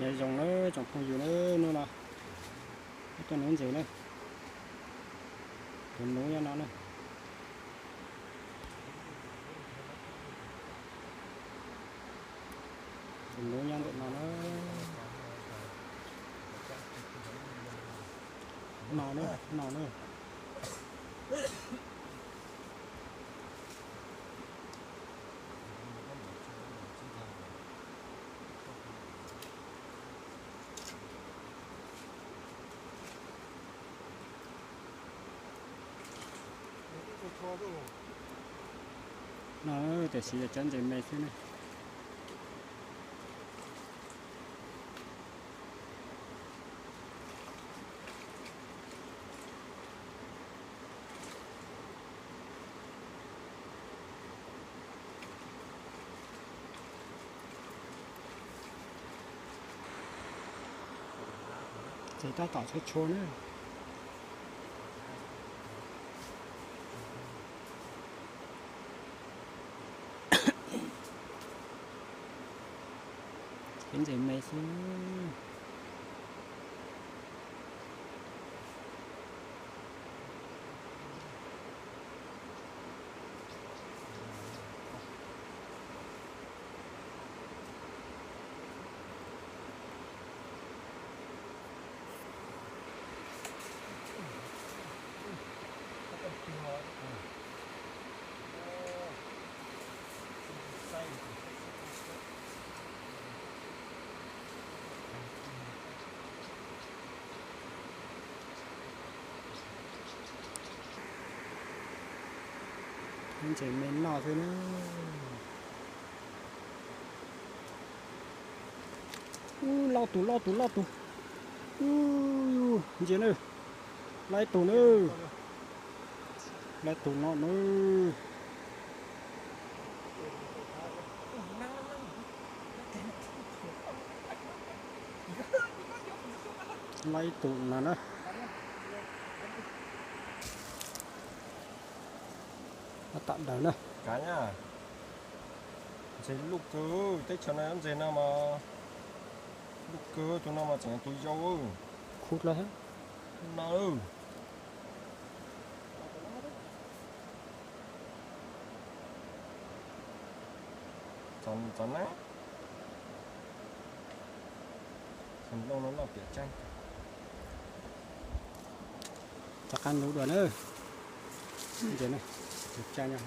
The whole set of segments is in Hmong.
Nyob zoo na tsoom phooj ywg na, hnub no tuaj nuv ntses na. Tus nuv nyob no na. Tus nuv nyob ntawm no na. No na, no na. No tiam sis yog cov ntses me xwb ne. Ces tab tom tshua tshua na. Cov ntses me xwb. Ntses me noj xwb na. Ub, loj tus, loj tus, loj tus. Ub, ntsia na. Loj ib tug na. Loj ib tug no na. Loj ib tug no na. Tam daws na. Ntses luj kawg, teb chaws no ntses no mas luj kawg, tus no mas tseem tus yau. Khub dlawb no. Txav na. Xeem Looj no loj tiam tseeb. Rov qab nuv dua na. Tus tsa nyo.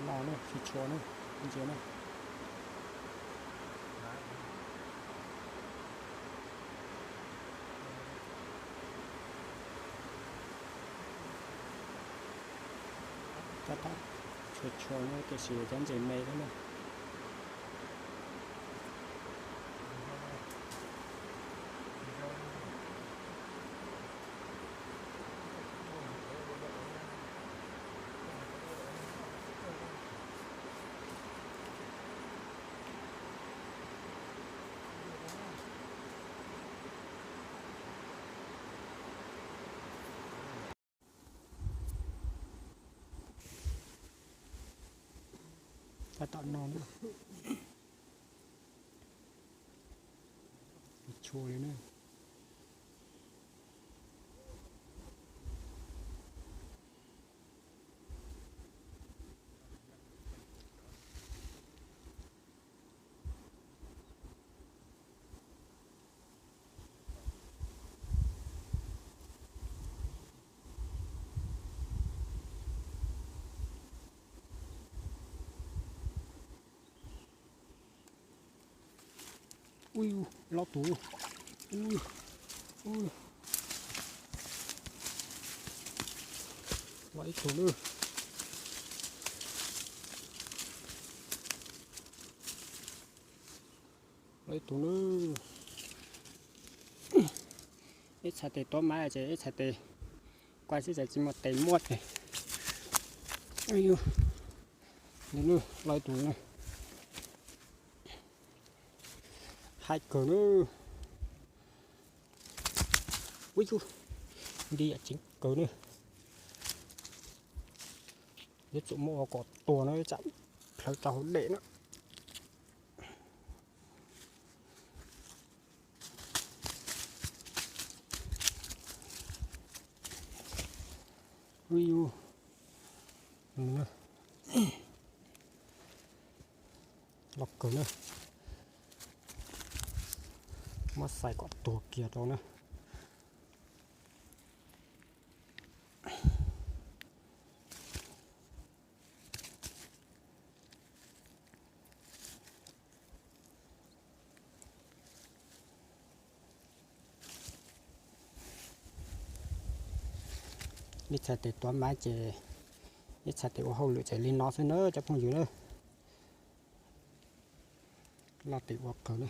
Loj na, tsis tshua na, ntsia na. Tab tom tshua tshua no tiam sis cov ntses me thiab na. Tab tom no na. Tshua li na. Ui, loj tus. Ui, ui. Loj ib tug na. Loj ib tug na. Ib txhais tes tuav maiv ces ib txhais tes kuaj xwb ces tsis muaj tes muab ces. Loj ib tug na. Haib kawg na. Ui, nti yam ceev kawg na. Yuav tsum muab ua kom tuag no tsam plhawv rau hauv dej na. Ui yu, loj kawg na. Muab xais kom tuag kiag rau na. Ib txhais tes tuav maiv ces, ib txhais tes ua hauj lwm ces li no xwb na cov phooj ywg na. Loj tiag ua kawg na.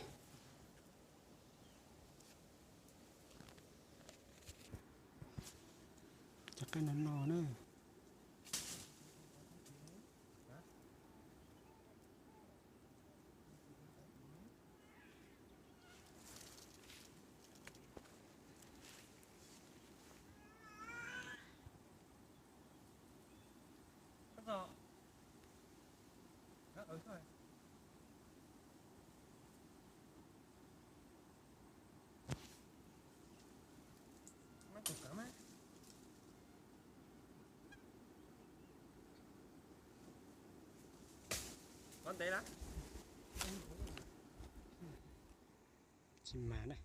Cov qaib no no na. Tsis mas na.